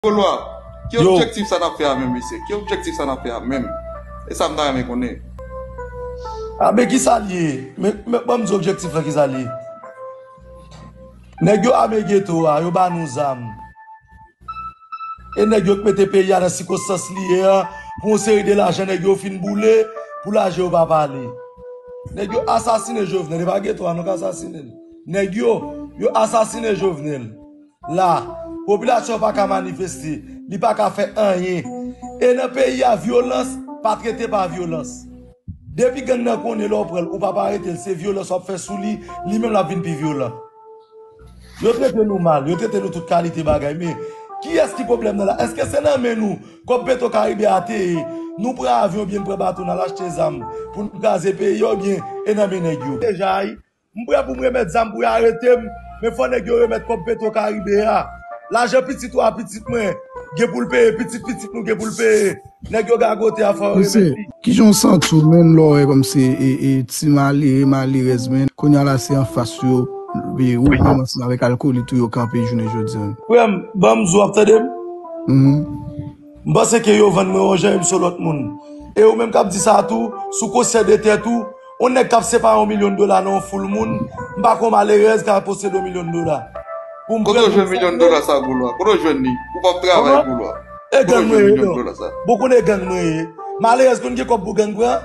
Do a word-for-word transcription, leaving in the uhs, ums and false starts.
Golwa, ki objektif sa n ap fè a menm, mesye? Ki objektif sa n ap fè a menm? E sa m ta renmen konnen. A, men ki sa l ye? Men, men, ban m di objektif lan ki sa l ye. Nèg yo ame geto a, yo ba nou zam. E nèg yo k mete peyi a nan sikonstans li ye a, pou yon seri de lajan nèg yo fin boule, pou lajan yo pa pale. Nèg yo asasinen Jovenel, e pa geto a nou k asasinen l. Nèg yo, yo asasinen Jovenel. La, popilasyon pa ka manifeste, li pa ka fè anyen. E nan peyi a, vyolans pa trete pa vyolans. Depi gang nan konnen lè w pran l, ou pa pa arete l, se vyolans w ap fè sou li, li menm l ap vin pi vyolan. Yo trete nou mal, yo trete nou tout kalite bagay, men kiyès ki pwoblèm nan la? Èske se nan men nou, kòb Petro Karibe a te ye? Nou pran avyon oubyen n pran bato n al achte zam pou n kraze peyi a oubyen e nan men nèg yo? Deja, m prè pou m remèt zam pou y arete m, men fò nèg yo remèt kòb Petro Karibe a. Lajan pitit ou a pitit mwen gen pou l peye, pitit pitit nou gen pou l peye. Nèg yo gagote a, fò yo remèt li. Kijan w santi w, menn, lè w wè kòmsi e, e, ti malere, malerèz, menn, kounye a la se anfas yo, e, ou menm ansanm avèk alkoli tou yo kanpe jounen jodi a? Frè m, ban m di w, w ap tande m? M panse ke yo vann mwen yon jan e m se yon lòt moun. E ou menm k ap di sa tou, si w konsyan de tèt ou, yon nèg k ap separe yon milyon dola nan yon foul moun, m pa kwè yon malerèz ka posede yon milyon dola. Pou m Kote w jwenn milyon dola sa, Golwa? Kote w jwenn li? Ou p ap travay, Golwa. E gang mwen ye, non. Bon, konnen gang mwen ye. Malerèz konn gen kòb pou gang pran?